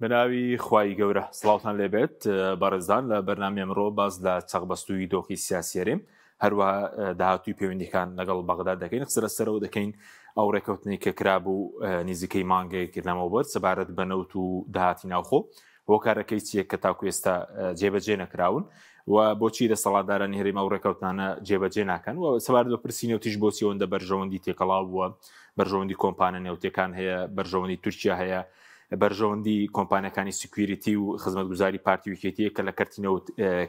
بەناوی خوای گەورە سڵاوتان لێبێت بەڕێزان لە بەرنامی ئەمڕۆ باس لە چەقبەستووی دۆخی سیاسی هەرێم هەروەها داهاتووی پەیوەندیەکان لەگەڵ بەغدا دەکەین قسە لەسەرەوە دەکەین ئەو ڕێکەوتنی کە کرابوو نزیکەی مانگێک لەمەوبەر سەبارەت بە نەوت و داهاتی ناوخۆ هۆکارەکەی چییە کە تاکو ئێستا جێبەجێ نەکراون و بۆچی دەسەڵاتدارانی هەرێم ئەو ڕێکەوتانە جێبەجێ ناکەن و سەبارەت بە پرسی نەوتیش بۆچی ئەوەندە بەرژەوەندی تێکەڵاو بووە بەرژەوەندی کۆمپانە نەوتەکان هەیە بەرژەوەندی تورکیا هەیە بەرژەوەندی کۆمپانیەکانی security و خزمەتگوزاری پارتی و یەکێتیە کە لە کەرتی نەوت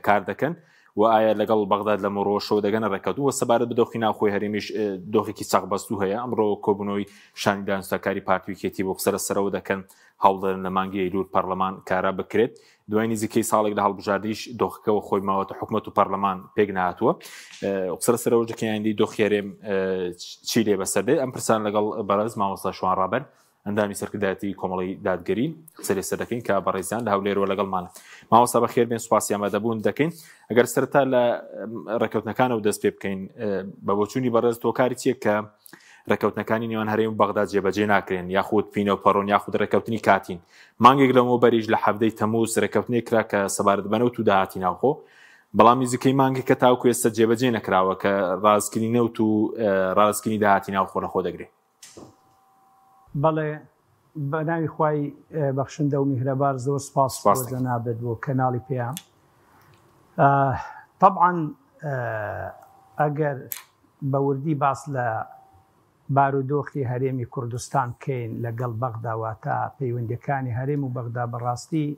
کار دەکەن و ئایا لەگەڵ بەغداد لە مڕۆشەوە دەگەنە ڕێککەوتن و سەبارەت بە دۆخی ناوخۆی هەرێمیش دۆخێکی چەقبەستوو هەیە ئەمڕۆ کۆبوونەوەی شاندی دانوستانکاری پارتی و یەکێتی بۆ قسە لەسەرەوە دەکەن هەوڵدەدەن لە مانگی ئەیلول پەرلەمان کارا بکرێت دوای نزیکەی ساڵێک لە هەڵبژاردنیش دۆخەکەوە خۆی ماوەتە حکومەت و پەرلەمان پێک نهاتووە قسە لەسەرەوە دەکەین ئایندەی دۆخی هەرێم چی لێ بەسەر دێت ئەم پرسان لەگەڵ بەڕێز مامۆستا شوان ڕابەر ئەندامی سەرکردایەتی کۆمەڵی دادگەری قسە لەسەر دەکەین کە بەڕێزیان لە هەولێرەوە لەگەڵمان مامۆستا بەخێر بێن سوپاسی ئامادەبوون دەکەین ئەگەر سەرەتا لە ڕێککەوتنەکانەوە دەست پێ بکەین بە بۆچوونی بەڕێز تۆکاری چییە کە ڕێککەوتنەکانی نێوان هەرێم و بەغدا جێبەجێ ناکرێن یاخود پینە و پەڕۆن یاخود ڕێککەوتنی کاتین مانگێک لەمەوبەریش لە حەڤدەی تەمووز ڕێککەوتنێک کرا کە سەبارەت بە نەوت و داهاتی ناوخۆ بەڵام نزیکەی مانگێک کە تاوکو ئێستا جێبەجێ نەکراوە کە ڕاستکردنی نەوت و ڕاستکردنی داهاتی ناوخۆ لەخۆ دەگرێت. بەڵێ بە ناوی خوای بەخشندە و میهرەبار زۆر سپاس بۆ جەنابت بۆ کەناڵی پەیام تەبعەن ئەگەر بە وردی باس لە بارودۆخی هەرێمی کوردستان بکەین لەگەڵ بەغدا واتە پەیوەندیەکانی هەرێم و بەغدا بەڕاستی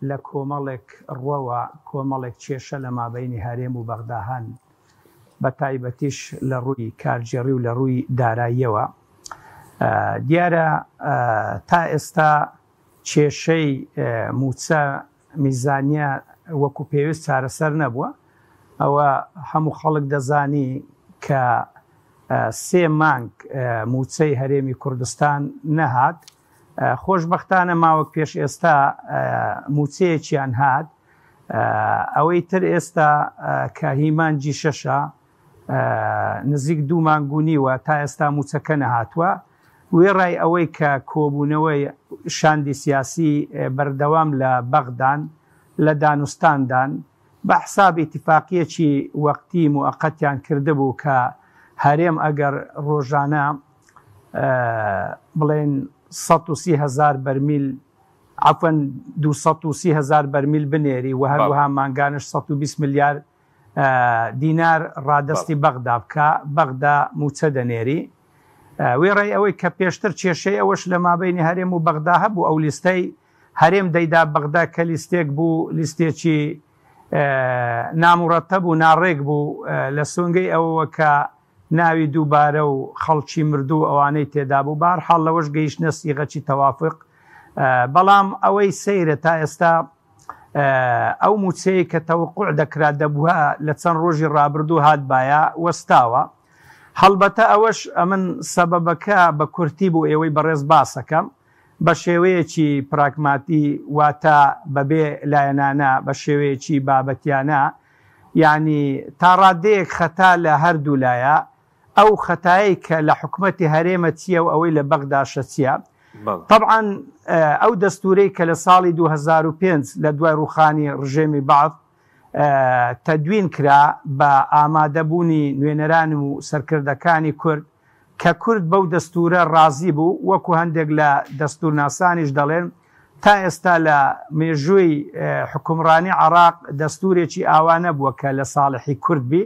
لە کۆمەڵێک ڕوەوە کۆمەڵێک کێشە لە مابەینی هەرێم و بەغدا هەن، بە تایبەتیش لە ڕووی کارگێڕی و لە ڕووی داراییەوە. دیارە تا ئێستا کێشەی مووچە، میزانیە وەکو پێویست چارەسەر نەبووە. ئەوە هەموو خەڵک دەزانی کە سێ مانگ مووچەی هەرێمی کوردستان نەهات. خۆشبەختانە ماوەک پێش ئێستا مووچەیەکیان هات، ئەوەی تر ئێستا کە هی مانگی شەشە نزیک دوو مانگ و نیوە تا ئێستا مووچەکە نەهاتووە، وێڕای ئەوەی کە کۆبوونەوەی شاندی سیاسی بەردەوام لە بەغدان لە دانوستاندان، بە حساب ئیتیفاقیەکی وەقتی موئەقەتیان کردبوو کە هەرێم ئەگەر ڕۆژانە بڵێن 130 هەزار بەرمیل عەفوەن 230 هەزار بەرمیل بنێری و هەروەها مانگانەش 120 ملیار دینار ڕادەستی بەغدا بکا، بەغدا مووچە دەنێری. وێڕای ئەوەی کە پێشتر کێشەی ئەوەش لە مابەینی هەرێم و بەغدا هەبوو ئەو لیستەی هەرێم دەیدا بەغدا کە لیستێک بوو لیستێکی ناموڕەتەب و ناڕێک بوو لە سۆنگەی ئەوەوە کە ناوی دووبارە و خەڵکی مردوو و ئەوانەی تێدا بوو بەهەرحاڵ لەوەش گەیشتنە سیغەکی تەوافق بەڵام ئەوەی سەیرە تا ئێستا ئەو مووچەیە کە تەوقع دەکرا دەبووە لە چەند ڕۆژی ڕابردوو هاتبایە وەستاوە هەڵبەتە ئەوەش ئەمن سەبەبەکە بە کورتی بۆ ئێوەی بەڕێز باسەکەم بە شێوەیەکی پراگماتی واتە بەبێ لایەنانە بە شێوەیەکی بابەتیانە یانی تا ڕادەیەک خەتا لە هەردوولایە، ئەو خەتایەی کە لە حکومەتی هەرێمە چییە و ئەوەی لە بەغداشە چییە؟ تەبعەن ئەو دەستوورەی کە لە ساڵی 2005 لە دوای ڕووخانی ڕژێمی بەعث تەدوین کرا بە ئامادەبوونی نوێنەران و سەرکردەکانی کورد کە کورد بەو دەستوورە ڕازی بوو، وەکو هەندێک لە دەستوورناسانیش دەڵێن تا ئێستا لە مێژووی حوکمڕانی عێراق دەستوورێکی ئاوا نەبووە کە لە ساڵحی کورد بی،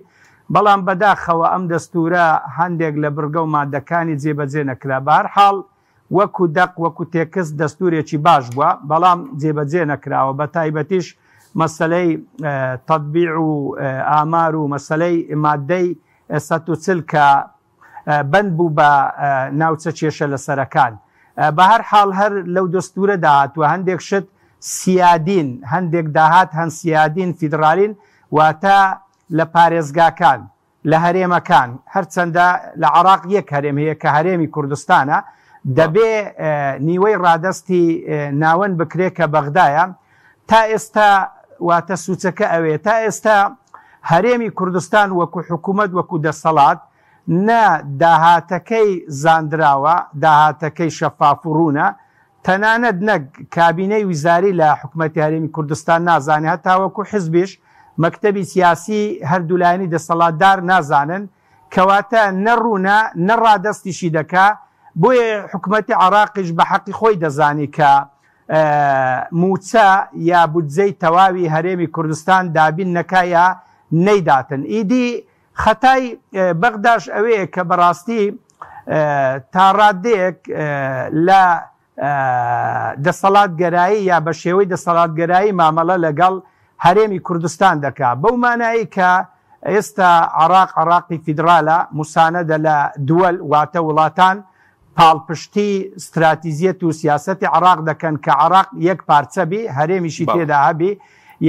بەڵام بەداخەوە ئەم دەستوورە هەندێک لە بڕگە و مادەکانی جێبەجێ نەکرا، بەهەرحاڵ وەکو دەق وەکو تێکست دەستوورێکی باش بووە، بەڵام جێبەجێ نەکراوە، بەتایبەتیش مەسەلەی تەتبیع و ئامار و مەسەلەی مادەی 140 کە بەند بوو بە ناوچە کێشە لەسەرەکان. بە هەر حاڵ هەر لەو دەستوورەدا هاتووە هەندێک شت سیادین، هەندێک داهات هەن سیادین، فیدڕالین، واتە لە پارێزگاکان، لە هەرێمەکان، هەرچەندە لە عێراق یەک هەرێم هەیە کە هەرێمی کوردستانە، دەبێ نیوەی ڕادەستی ناوەند بکرێ کە بەغدایە، تا ئێستا واتە سوچەکە ئەوەیە تا ئێستا هەرێمی کوردستان وەکو حکومەت وەکو دەسەڵات نە داهاتەکەی زاندراوە داهاتەکەی شەفاف و ڕوونە. تەنانەت نەک کابینەی ویزاری لە حکومەتی هەرێمی کوردستان نازانێ هەتاوەکو حزبیش مەکتەبی سیاسی هەردوو لایەنی دەسەڵاتدار نازانن کەواتە نە ڕوونە نە ڕادەستیشی دەکا بۆیە حکومەتی عێراقیش بە حەقی خۆی دەزانی کە مووچە یا بودجەی تەواوی هەرێمی کوردستان دابین نەکا یا نەیداتن ئیدی خەتای بەغداش ئەوەیە کە بەڕاستی تا ڕادەیەک لە دەسەڵاتگەرایی یا بە شێوەی دەسەڵاتگەرایی مامەڵە لەگەڵ هەرێمی کوردستان دەکا بەو مانایەی کە ئێستا عێراق عێراقی فیدرالە موساندە لە دوەل واتە وڵاتان پاڵپشتی ستراتیزیەت و سیاسەتی عێراق دەکەن کە عێراق یەک پارچە بی هەرێمیشی تێدا هەبی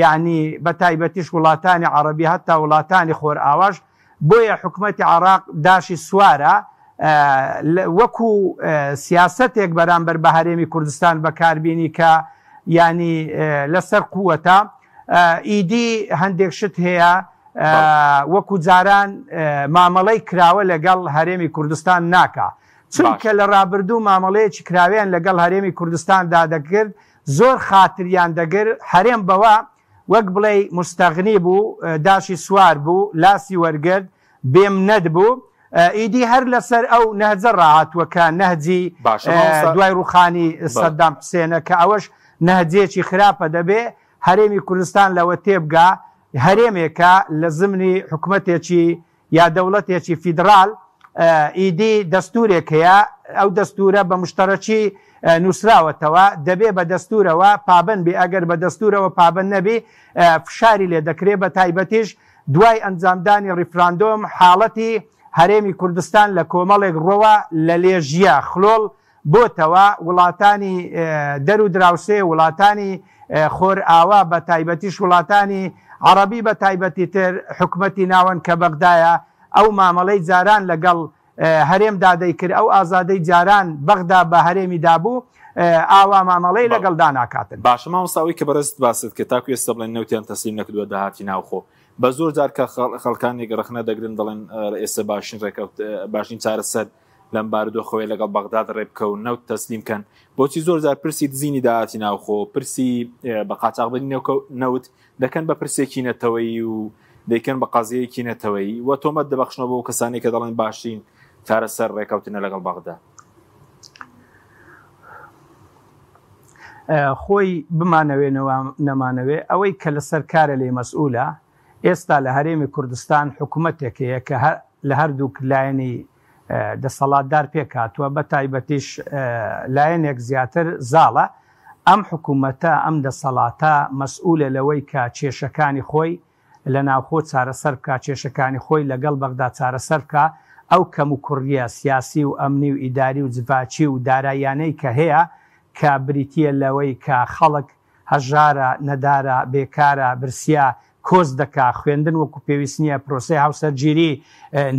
یانی بە تایبەتیش وڵاتانی عەڕەبی هەتا وڵاتانی خۆرئاواش بۆیە حکومەتی عێراق داشی سوارە وەکو سیاسەتێک بەرامبەر بە هەرێمی کوردستان بەکاربینی کە یانی لەسەر قوەتە ئیدی هەندێک شت هەیە وەکو جاران مامەڵەی کراوە لەگەڵ هەرێمی کوردستان ناکا چونکە لە ڕابردوو مامەڵەیەکی کراوەیان لەگەڵ هەرێمی کوردستاندا دەکرد زۆر خاتریان دەگر هەرێم بەوە وەک بڵێی موستەغنی بوو، داشی سوار بوو، لاسی وەرگرت، بێمنەت بوو، ئیدی هەر لەسەر ئەو نەهجە ڕاهاتووە کە نەهجی باشە مامۆستا دوای ڕووخانی بەڵێ. سەدام حوسێنە کە ئەوەش نەهجێکی خراپە دەبێ هەرێمی کوردستان لەوە تێبگا هەرێمێکە لە زمنی حکومەتێکی یا دەوڵەتێکی فیدڕال ئیدی دەستوورێک هەیە، ئەو دەستوورە بە مشتەڕەکی نووسراوەتەوە، دەبێ بە دەستوورەوە پابەند بی، ئەگەر بە دەستوورەوە پابەند نەبی فشاری لێ دەکرێ، بە تایبەتیش دوای ئەنجامدانی ڕیفراندۆم حاڵەتی هەرێمی کوردستان لە کۆمەڵێک ڕووەوە لە لێژییە، خلۆڵ، بۆتەوە، وڵاتانی دەر و دراوسێ، وڵاتانی خۆرئاوا بە تایبەتیش وڵاتانی عەڕەبی بە تایبەتی تر حکومەتی ناوەند کە بەغدایە ئەو مامەڵەی جاران لەگەڵ هەرێم دا دەیکرد ئەو ئازادەی جاران بەغدا بە هەرێمی دابوو ئاوا مامەڵەی لەگەڵ دا ناکاتن. باشە مامۆستا ئەوەی کە بەڕێزت باست کرد تاکو ئێستا بڵێن نەوتیان تەسلیم نەکردووە داهاتی ناوخۆ بە زۆر جار کە خەڵکانێک ڕەخنە دەگرن دەڵێن ئێستا باشین ڕێکەوت باشین چارەسەر لەم بارودۆخەوەی لەگەڵ بەغداد ڕێبکە و نەوت تەسلیم کەن بۆچی زۆر جار پرسی دزینی داهاتی ناوخۆ پرسی بە قاچاغبردنی نەوت دەکەن بە پرسێکی نەتەوەیی و دەیکەن بە قەزیەیەکی نەتەوەیی و تۆمەت دەبەخشنەوە بۆ کەسانی کە دەڵێن باشترین چارەسەر ڕێکەوتنە لەگەڵ بەغدا. خۆی بمانەوێ نەمانەوێ ئەوەی کە لەسەر کارە لێی مەسئولە ئێستا لە هەرێمی کوردستان حکومەتێک هەیە کە لە هەردووک لایەنی دەسەڵاتدار پێکهاتووە، بە تایبەتیش لایەنێک زیاتر زاڵە، ئەم حکومەتە، ئەم دەسەڵاتە مەسئولە لەوەی کە کێشەکانی خۆی لە ناوخۆ چارەسەر بکا، کێشەکانی خۆی لەگەڵ بەغدا چارەسەر بکا، ئەو کەموکوڕییە سیاسی و ئەمنی و ئیداری و جڤاکی و داراییانەی کە هەیە کە بریتییە لەوەی کە خەڵک هەژارە، نەدارە، بێکارە، برسیە، کۆچ دەکا، خوێندن وەکو پێویست نیە، پرۆسەی هاوسەرگیری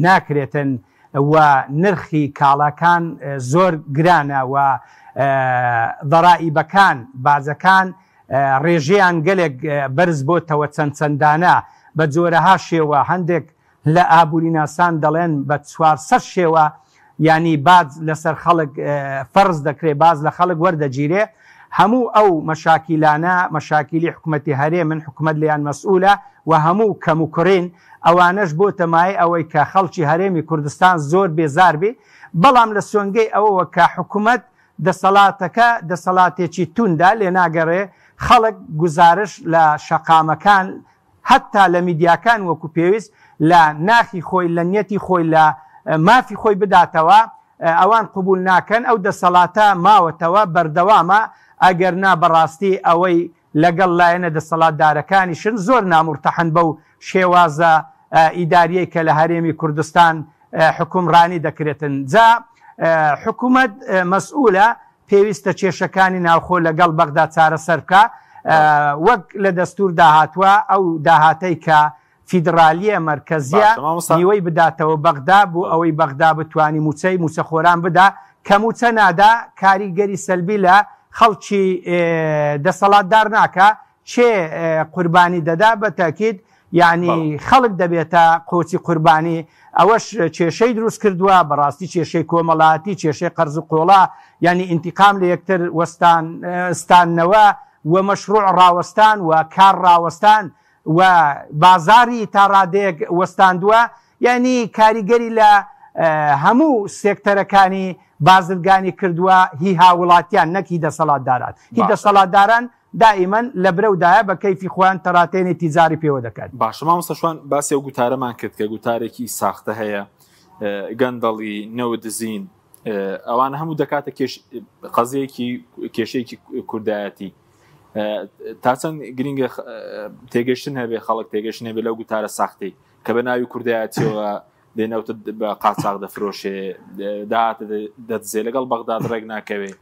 ناکرێتن و نرخی کاڵاکان زۆر گرانە و ضەرائیبەکان، باجەکان، ڕێژەیان گەلێک بەرز بۆتەوە چەند چەندانە بە جۆرەها شێوە، هەندێک لە ئابووریناسان دەڵێن بە 400 شێوە یانی باج لەسەر خەڵک فەرز دەکرێ، باج لە خەڵک وەردەگیرێ، هەموو ئەو مەشاکیلانە مەشاکیلی حکومەتی هەرێمن، حکومەت لێیان مەسئولە و هەموو کەموکوڕین، ئەوانەش بۆتە مایەی ئەوەی کە خەڵکی هەرێمی کوردستان زۆر بێزار بی، بەڵام لە سۆنگەی ئەوەوە کە حکومەت دەسەڵاتەکە دەسەڵاتێکی توندە لێناگەڕێ خەڵک گوزارش لە شەقامەکان هەتا لە میدیاکان وەکو پێویست لە ناخی خۆی لە نیەتی خۆی لە مافی خۆی بداتەوە ئەوان قبول ناکەن ئەو دەسەڵاتە ماوەتەوە بەردەوامە ئەگەر نا بەڕاستی ئەوەی لەگەڵ لایەنە دەسەڵاتدارەکانیشن زۆر نامورتەحن بەو شێوازە ئیداریەی کە لە هەرێمی کوردستان حوکمڕانی دەکرێتن جا حکومەت مەسئولە پێویستە کێشەکانی ناوخۆ لەگەڵ بەغدا چارەسەر بکا وەک لە دەستوردا هاتوە ئەو داهاتەی کە فیدڕالیە مەرکەزیە باشە مامۆستا. نیوەی بداتەوە بەغدا بۆ ئەوەی بەغدا بتوانی موچەی موچەخۆران بدا کە موچە نادا کاریگەری سەلبی لە خەڵکی دەسەڵاتدار ناکا کێ قوربانی دەدا بە تاکید. یعنی خەڵک دەبێتە قۆچی قوربانی ئەوەش کێشەی دروست کردووە بەڕاستی کێشەی کۆمەڵاتی کێشەی قەرز و قۆڵا یعنی ئینتیقام لە یەکتر وەستان ستانەوە و مەشروع ڕاوەستان و کار ڕاوەستان و بازاری تا ڕادەیەک وەستاندووە یعنی کاریگەری لە هەموو سێکتەرەکانی بازرگانی کردووە هی هاوڵاتیان نەک هی دەسەڵاتداران هی دەسەڵاتداران دائیمەن لە برەودایە بە کەیفی خۆیان تەراتێنی تیجاری پێوە دەکەن. باشە مامۆستا شوان باسی ئەو گوتارەمان کرد کە گوتارێکی ساختە هەیە گەندەڵی نەوت دزین ئەوانە هەموو دەکاتە کێش قەزیەکی کێشەیەکی کوردایەتی تا چەند گرینگە تێگەشتن هەبێ خەڵک تێگەشتن هەبێ لەو گوتارە ساختەی کە بە ناوی کوردایەتیەوە دێ نەوتت بە قاچاغ دەفرۆشێ داهات دەدزێ لەگەڵ بەغداد ڕێک ناکەوێ.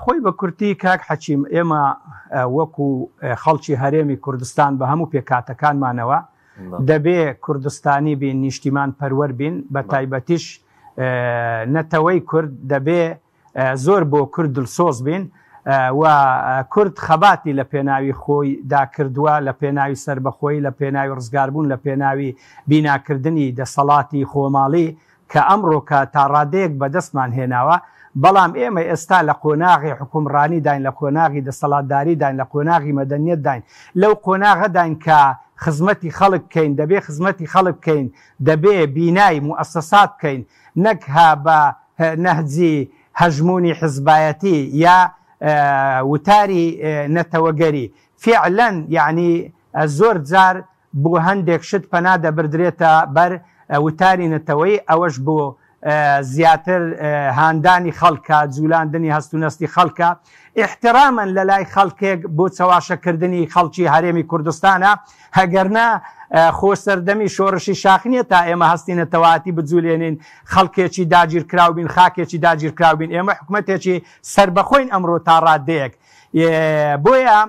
خۆی بە کورتی کاک حەکیم ئێمە وەکو خەڵکی هەرێمی کوردستان بە هەموو پێکهاتەکانمانەوە دەبێ کوردستانی بین نیشتیمان پەروەر بین بە تایبەتیش نەتەوەی کورد دەبێ زۆر بۆ کورد دلسۆز بین و کورد خەباتی لە پێناوی خۆی دا کردووە، لە پێناوی سەربەخۆیی، لە پێناوی ڕزگاربوون، لە پێناوی بیناکردنی دەسەڵاتی خۆماڵی کە ئەمڕۆکە تا ڕادەیەک بەدەستمان هێناوە، بەڵام ئێمە ئێستا لە قۆناغی حوکمڕانی داین، لە قۆناغی دەسەڵاتداری داین، لە قۆناغی مەدەنیەت داین، لەو قۆناغە داین کە خزمەتی خەڵک بکەین، دەبێ خزمەتی خەڵک بکەین، دەبێ بینای موئەسەسات بکەین، نەک ها بە نەهجی هەژموونی حزبایەتی یا وتاری نەتەوەگەری. فیعلەن یەعنی زۆر جار بۆ هەندێک شت پەنا دەبردرێتە بەر وتاری نەتەوەیی ئەوەش بۆ زیاتر هاندانی خەڵکە، جولاندنی هەست و نەستی خەڵکە، ئیحترامەن لەلای خەڵکێک بۆ چەواشەکردنی خەڵکی هەرێمی کوردستانە، ئەگەرنا خۆ سەردەمی شۆڕشی شاخ نیە تا ئێمە هەستی نەتەوایەتی بجولێنین، خەڵکێکی داگیرکراو بین، خاکێکی داگیرکراو بین، ئێمە حکومەتێکی سەربەخۆین ئەمڕۆ تا ڕادەیەک، بۆیە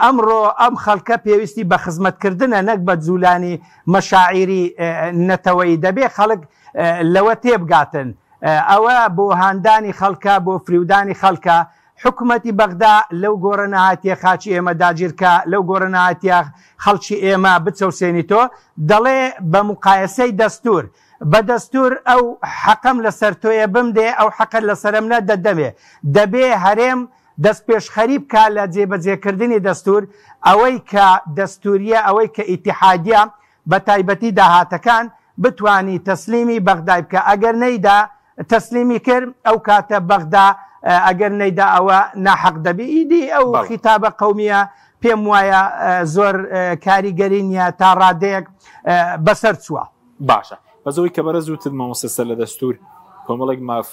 ئەمڕۆ ئەم خەڵکە پێویستی بە خزمەتکردنە نەک بە جولانی مەشاعیری نەتەوەیی، دەبێ خەڵک لەوە تێبگاتن ئەوە بۆ هاندانی خەڵکە، بۆ فریودانی خەڵکە، حکومەتی بەغدا لەو گۆڕە نەهاتیە خاکی ئێمە داگیرکا، لەو گۆڕە نەهاتیە خەڵکی ئێمە بچەوسێنیتۆ، دەڵێ بە موقایەسەی دەستور، بە دەستور ئەو حەقەم لەسەر تۆیە بمدێ، ئەو حەقەت لەسەرم نە دەدەمێ، دەبێ هەرێم دەستپێشخەری بکا لە جێبەجێکردنی دەستور، ئەوەی کە دەستوریە، ئەوەی کە ئیتیحادیە، بە تایبەتی داهاتەکان بتوانی تەسلیمی بەغدای بکا ئەگەر نەیدا تەسلیمی کرد ئەو کاتە بەغدا ئەگەر نەیدا ئەوە ناحەق دەبی ئیدی ئەو خیتابە قەومیە پێم وایە زۆر کاریگەری نیە تا ڕادەیەک بەسەر چووە. باشە بەس ئەوەی کە بەڕێز وتت مامۆستا سەر لە دەستور کۆمەڵێک ماف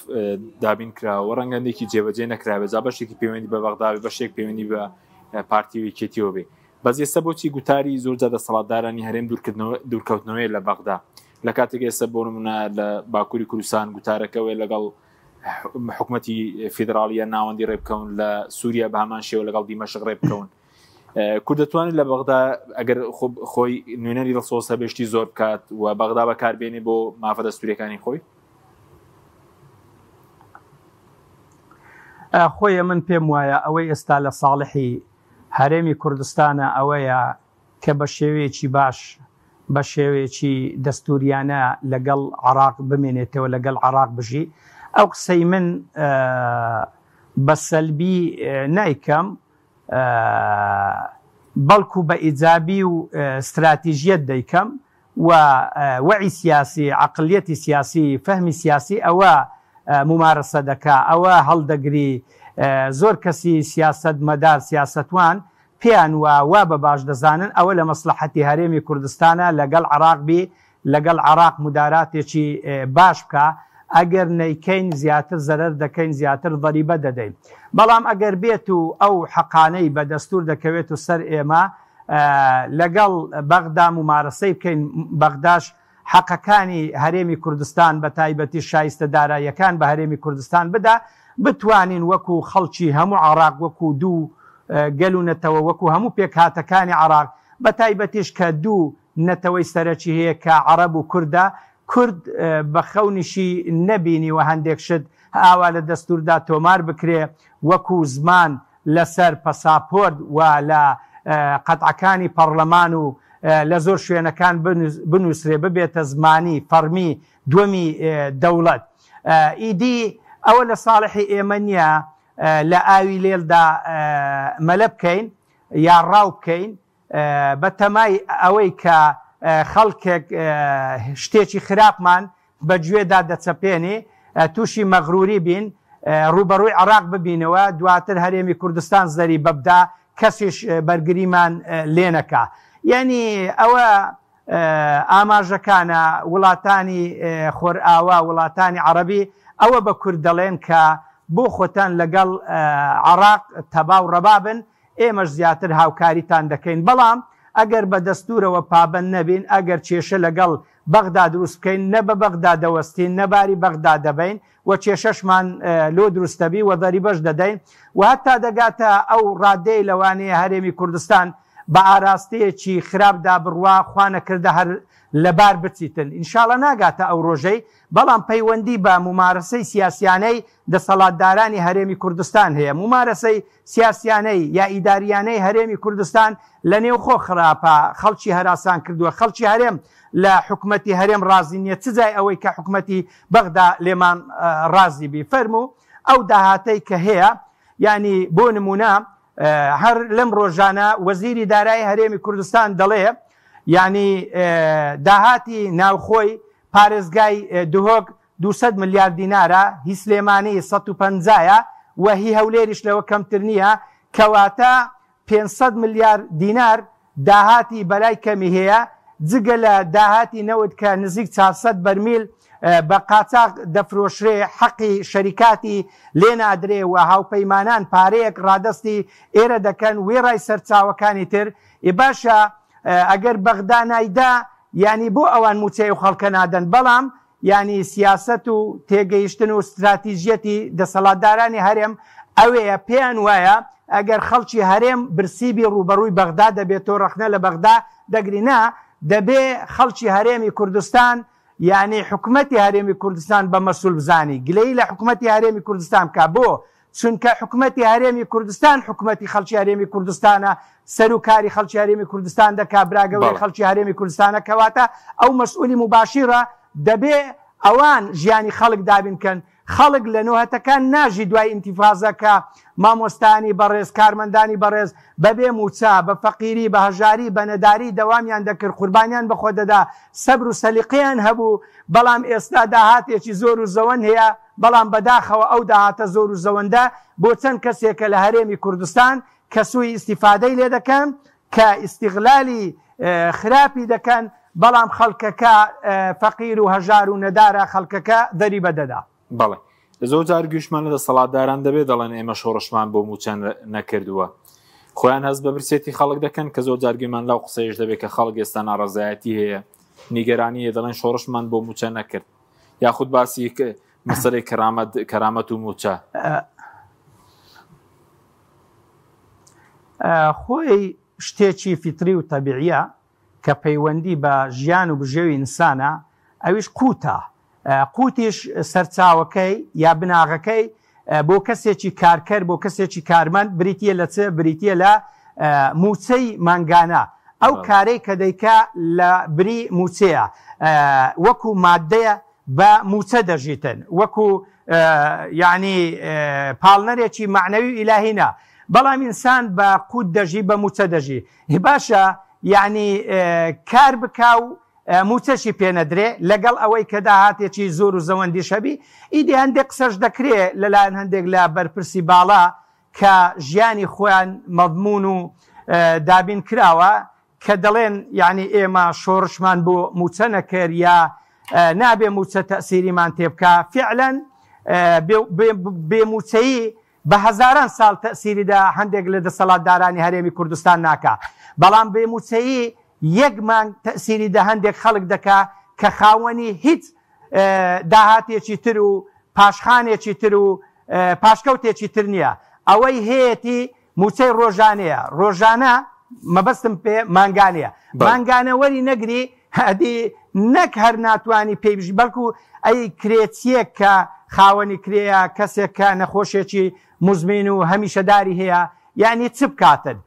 دابین کراوە و ڕەنگە هەندێکی جێبەجێ نەکرابێت جا بەشێکی پەیوەندی بە بەغدا بێ بەشێک پەیوەندی بە پارتی و یەکێتیەوە بێ بەس ئێستا بۆچی گوتاری زۆرجار دەسەڵاتدارانی هەرێم دوورکەوتنەوەیە لە بەغدا لە کاتێک ئێستا بۆ نمونە لە باکووری کوردستان گوتارەکەوەی لەگەڵ حکومەتی فیدراڵیە ناوەندی ڕێبکەون لە سووریا بە هەمان شێوە لەگەڵ دیمەشق ڕێبکەون کورد دەتوانێت لە بەغدا ئەگەر خۆی نوێنەری دڵسۆز هەبێشتی زۆر بکات و بەغدا بەکاربێنێ بۆ مافە دەستوریەکانی خۆی خۆیە من پێم وایە ئەوەی ئێستا لە ساڵحی هەرێمی کوردستانە ئەوەیە کە بە شێوەیەکی باش، بە شێوەیەکی دەستووریانە لەگەڵ عێراق بمێنێتەوە، لەگەڵ عێراق بژی. ئەو قسەی من بە سەلبی نایکەم، بەڵکو بە ئیجابی و ستراتیژیەت دەیکەم و وەعی سیاسی، عەقڵیەتی سیاسی، فەهمی سیاسی ئەوە مومارەسە دەکا، ئەوە هەڵدەگری. زۆر کەسی سیاسەتمەدار، سیاسەتوان پێیان وا وا بە باش دەزانن ئەوە لە مەسڵەحەتی هەرێمی کوردستانە لەگەڵ عێراق بی، لەگەڵ عێراق موداراتێکی باش بکا، ئەگەر نەیکەین زیاتر زەرەر دەکەین، زیاتر ضەریبە دەدەین. بەڵام ئەگەر بێت و ئەو حەقانەی بە دەستوور دەکەوێت و سەر ئێمە، لەگەڵ بەغدا مومارەسەی بکەین، بەغداش حەقەکانی هەرێمی کوردستان بە تایبەتی شایستە داراییەکان بە هەرێمی کوردستان بدا، بتوانین وەکو خەڵکی هەموو عێراق وەکو دوو گەل و نەتەوە وەکو هەموو پێکهاتەکانی عێراق بە تایبەتیش کە دوو نەتەوەی سەرەکی هەیە کە عەڕەب و کوردە، کورد بە خەونیشی نەبینیوە هەندێک شت ئاوا لە دەستووردا تۆمار بکرێ وەکو زمان. لەسەر پەساپۆرت و لە قەتعەکانی پەڕلەمان و لە زۆر شوێنەکان بنووسرێ ببێتە زمانی فەڕمی دووەمی دەوڵەت. ئیدی ئەوە لە ساڵحی ئێمە نییە لە ئاوی لێڵدا مەلە بکەین یا ڕاو بکەین بە تەمای ئەوەی کە خەڵکێک شتێکی خراپمان بە گوێدا دەچەپێنێ تووشی مەغروری بین ڕووبەڕووی عێراق ببینەوە دواتر هەرێمی کوردستان زەریبە بدا کەسیش بەرگریمان لێ نەکا یەنی ئەوە ئاماژەکانە وڵاتانی خۆرئاوا وڵاتانی عەڕەبی ئەوە بە کورد دەڵێن کە بۆ خۆتان لەگەڵ عێڕاق تەبا و ڕەبا بن ئێمەش زیاتر هاوکاریتان دەکەین بەڵام ئەگەر بە دەستورەوە پابەند نەبین ئەگەر کێشە لەگەڵ بەغدا دروست بکەین نە بە بەغدا دەوەستین نە باری بەغدا دەبەین و کێشەشمان لۆ دروست دەبی و ضەریبەش دەدەین و هەتا دەگاتە ئەو ڕادەی لەوانەیە هەرێمی کوردستان بە ئاراستەیەکی خراپدا بڕوا خوا نەکردە هەر لەبار بچیتن ئینشاڵا ناگاتە ئەو ڕۆژەی بەڵام پەیوەندی بە مومارەسەی سیاسیانەی دەسەڵاتدارانی هەرێمی کوردستان هەیە مومارەسەی سیاسیانەی یا ئیداریانەی هەرێمی کوردستان لە نێوخۆ خراپە خەڵکی هەراسان کردووە خەڵکی هەرێم لە حکومەتی هەرێم ڕازی نیە چ جای ئەوەی کە حکومەتی بەغدا لێمان ڕازی بی فەرموو ئەو داهاتەی کە هەیە یانی بۆ نمونە هەر لەم ڕۆژانە وەزیری دارایی هەرێمی کوردستان دەڵێ یانی داهاتی ناوخۆی پارێزگای دهۆک 200 ملیار دینارە هی سلێمانی 150 یە و هی هەولێریش لەوە کەمتر نییە کەواتە 500 ملیار دینار داهاتی بەلای کەمی هەیە، جگە لە داهاتی نەوت کە نزیک 400 بەرمیل بە قاچاغ دەفرۆشرێ، حەقی شەریکاتی لێ نادرێ و هاوپەیمانان پارەیەک ڕادەستی ئێرە دەکەن وێڕای سەرچاوەکانی تر، ئێ باشە ئەگەر بەغدا نایدا یانی بۆ ئەوان مووچەی ئەو خەڵکە نادەن، بەڵام یانی سیاسەت و تێگەیشتن و ستراتیژیەتی دەسەڵاتدارانی هەرێم ئەوەیە پێیان وایە ئەگەر خەڵکی هەرێم برسی بی ڕووبەڕووی بەغدا دەبێتەوە ڕەخنە لە بەغدا دەگری نا دەبێ خەڵکی هەرێمی کوردستان یانی حکومەتی هەرێمی کوردستان بە مەسول بزانی گلەیی لە حکومەتی هەرێمی کوردستان بکا بۆ چونکە حکومەتی هەرێمی کوردستان حکومەتی خەڵکی هەرێمی کوردستانە سەرو کاری خەڵکی هەرێمی کوردستان دەکا برا گەورەی خەڵکی هەرێمی کوردستانە کەواتە ئەو مەسئولی موباشیڕە دەبێ ئەوان ژیانی خەڵک دابین کەن خەڵک لە نۆهەتەکان ناژی دوای ئینتیفازە کە مامۆستایانی بەڕێز کارمەندانی بەڕێز بەبێ موچە بە فەقیری بە هەژاری بە نەداری دەوامیان دەکرد قوربانیان بەخۆ دەدا سەبر و سەلیقەیان هەبوو بەڵام ئێستا داهاتێکی زۆر و زەوەند هەیە بەڵام بەداخەوە ئەو داهاتە زۆر و زەوەندە بۆ چەند کەسێکە لە هەرێمی کوردستان کە سوئی ئیستیفادەی لێ دەکەن، کە ئیستیغلالی خراپی دەکەن، بەڵام خەڵکەکە فەقیر و هەژار و نەدارە، خەڵکەکە زەریبە دەدا. بەڵێ. زۆر جار گوێشمان لە دەسەڵاتداران دەبێت دەڵێن ئێمە شۆڕشمان بۆ مووچە نەکردووە. خۆیان هەست بە برسێتی خەڵک دەکەن کە زۆر جار گوێمان لەو قسەیەش دەبێت کە خەڵک ئێستا ناڕەزایەتی هەیە، نیگەرانی هەیە دەڵێن شۆڕشمان بۆ مووچە نەکرد. یاخود باسی مەسەلەی کەرامەت کەرامەت و مووچە. خۆی شتێکی فیتری و تەبیعیە کە پەیوەندی بە ژیان و بژێوی ئینسانە ئەویش قوتە قوتیش سەرچاوەکەی یا بناغەکەی بۆ کەسێکی کارکەر بۆ کەسێکی کارمەند بریتە لە چ بریتە لە موچەی مانگانە ئەو کارەی کە دەیکا لە بری موچەیە وەکو مادەیە بە مووچە دەژیتن وەکو یانی پاڵنەرێکی مەعنەوی و ئیلاهی نا بەڵام ئینسان بە قوت دەژی بە مووچە دەژی باشە یانی کار بکا و مووچەشی پێ نەدرێ لەگەڵ ئەوەی کە داهاتێکی زۆر و زەوەندیش هەبی ئیدی هەندێک قسەش دەکرێ لەلایەن هەندێک لە بەرپرسی باڵا کە ژیانی خۆیان مەضمون و دابین کراوە کە دەڵێن یانی ئێمە شۆڕشمان بۆ مووچە نەکرد یا نابێ مووچە تەئسیریمان تێبکا، فیعلەن بێ مووچەیی بە هەزاران ساڵ تەئسیری دە هەندێک لە دەسەڵاتدارانی هەرێمی کوردستان ناکا، بەڵام بێ مووچەیی یەک مانگ تەئسیری دە هەندێک خەڵک دەکا کە خاوەنی هیچ داهاتێکی تر و پاشخانێکی تر و پاشکەوتێکی تر نییە، ئەوەی هەیەتی مووچەی ڕۆژانەیە، ڕۆژانە مەبەستم پێ مانگانەیە، مانگانە وەری نەگری ئەدی نەک هەر ناتوانی پێی بژی بەڵکو ئەی کرێچیەک کە خاوەنی کرێیە، کەسێک کە نەخۆشێکی موزمین و هەمیشەداری هەیە یانی چ بکاتن؟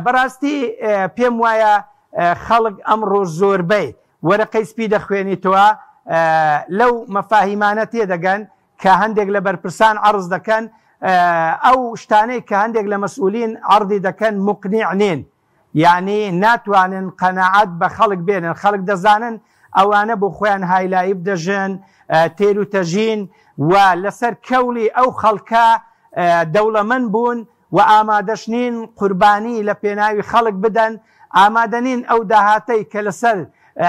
بەڕاستی پێم وایە خەڵک ئەمڕۆ زۆربەی وەرەقەی سپی دەخوێنیتەوە لەو مەفاهیمانە تێدەگەن کە هەندێک لە بەرپرسان عەڕز دەکەن، ئەو شتانەی کە هەندێک لە مەسئولین عەڕدی دەکەن موقنیع نین، یانی ناتوانن قەناعەت بە خەڵک بێنن، خەڵک دەزانن ئەوانە بۆ خۆیان high life دەژن، تێر و تەژین و لەسەر کەوڵی ئەو خەڵکە دەوڵەمەند بوون و ئامادەش نین قوربانی لە پێناوی خەڵک بدەن، ئامادە نین ئەو داهاتەی کە لەسەر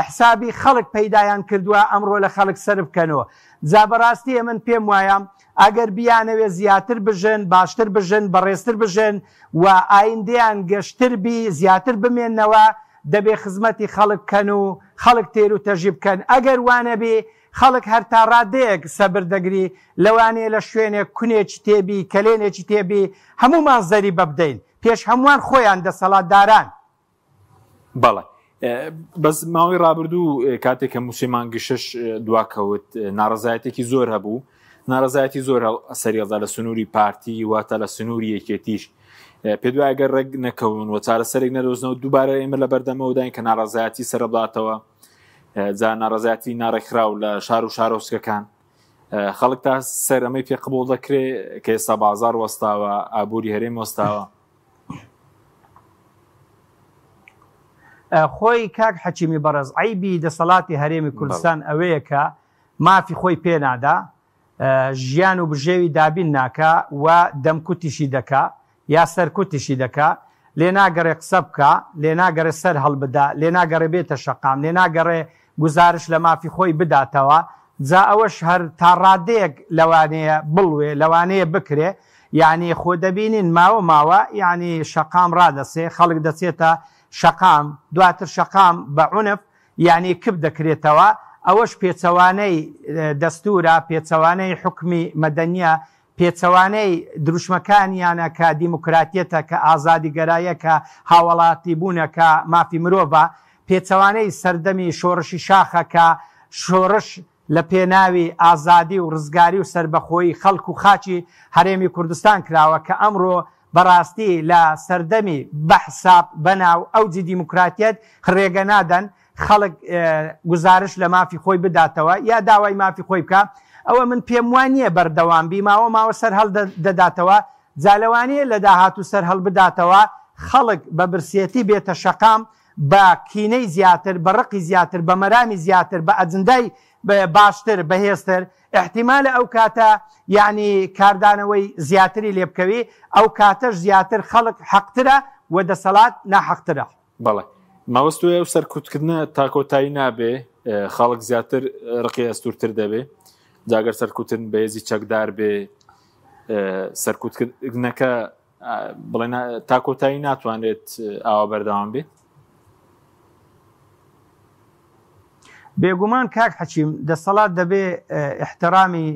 حسابی خەڵک پەیدایان کردووە ئەمڕۆ لە خەڵک سەرف بکەنەوە. جا بەڕاستی ئەمن پێم وایە ئەگەر بیانەوێ زیاتر بژن، باشتر بژن، بەڕێزتر بژن و ئایندەیان گەشتر بی، زیاتر بمێننەوە، دەبێ خزمەتی خەڵک بکەن و خەڵک تێر و تەژی بکەن. ئەگەر وانەبی خەڵک هەر تا ڕادەیەک سەبر دەگری، لەوانەیە لە شوێنێک کونێکی تێبی، کەلێنێکی تێبی، هەموومان زەریبە بدەین. پێش هەمووان خۆیان دەسەڵاتداران. بەڵێ. بەس ماوەی ڕابردوو کاتێک کە مووچەی مانگی شەش دواکەوت ناڕەزایەتێکی زۆر هەبوو ناڕەزایەتی زۆر سەریڵدا لە سنووری پارتی واتە لە سنووری یەکێتیش پێ دوای گەر ڕێک نەکەون و چارەسەرێک نەدۆزنەوە دووبارە ئێمە لە بەردەمەوەداین کە ناڕەزایەتی سەربداتەوە جا ناڕەزایەتی ناڕێکخراو لە شار و شارۆچکەکان خەڵک تا سەر ئەمەی پێ قبوڵ دەکرێ کە ئێستا بازار وەستاوە ئابووری هەرێم وەستاوە. خۆی کاک حەکیمی بەڕێز عەیبی دەسەڵاتی هەرێمی کوردستان ئەوەیە کە مافی خۆی پێ نادا ژیان و بژێوی دابین ناکا و دەمکوتیشی دەکا یا سەرکوتیشی دەکا، لێ ناگەڕێ قسە بکا، لێ ناگەڕێ سەر هەڵبدا، لێ ناگەڕێ بێتە شەقام، لێ ناگەڕێ گوزارش لە مافی خۆی بداتەوە، جا ئەوەش هەر تا ڕادەیەک لەوانەیە بڵوێ، لەوانەیە بکرێ، یانی خۆ دەبینین ماوە ماوە یانی شەقام ڕادەسێ، خەڵک دەچێتە شەقام، دواتر شەقام بە عونف یانی کپ دەکرێتەوە، ئەوەش پێچەوانەی دەستوورە، پێچەوانەی حوکمی مەدەنییە، پێچەوانەی دروشمەکانیانە کە دیموکراتیەتە، کە ئازادیگەراییە، کە هاوڵاتیبوونە، کە مافی مرۆڤە، پێچەوانەی سەردەمی شۆڕشی شاخە کە شۆڕش لە پێناوی ئازادی و ڕزگاری و سەربەخۆیی خەڵک و خاکی هەرێمی کوردستان کراوە کە ئەمڕۆ بەڕاستی لە سەردەمی بەحساب بەناو ئەوجی دیموکراتیەت ڕێگە نادەن خەڵک گوزارش لە مافی خۆی بداتەوە یا داوای مافی خۆی بکا ئەوە من پێم وا نییە بەردەوام بی ماوە ماوە سەر هەڵ دەداتەوە جا لەوانەیە لە داهاتوو سەر هەڵ بداتەوە خەڵک بە برسێتی بێتە شەقام بە کینەی زیاتر بە ڕقی زیاتر بە مەرامی زیاتر بە ئەجندای باشتر بەهێزتر ئیحتیمالە ئەو کاتە یانی کاردانەوەی زیاتری لێ بکەوی ئەو کاتەش زیاتر خەڵک حەقترە و دەسەڵات ناحەقترە. بەڵێ مەبەست تۆیە ئەو سەرکوتکردنە تا کۆتایی نابێ خەڵک زیاتر ڕقی ئەستورتر دەبێ جاگەر سەرکوتن بەهێزی چەکدار بێ سەرکوتکردنەکە بڵێ تا کۆتایی ناتوانرێت ئاوا بەردەوام بێت. بێگومان کاک حەکیم دەسەڵات دەبێ ئیحترامی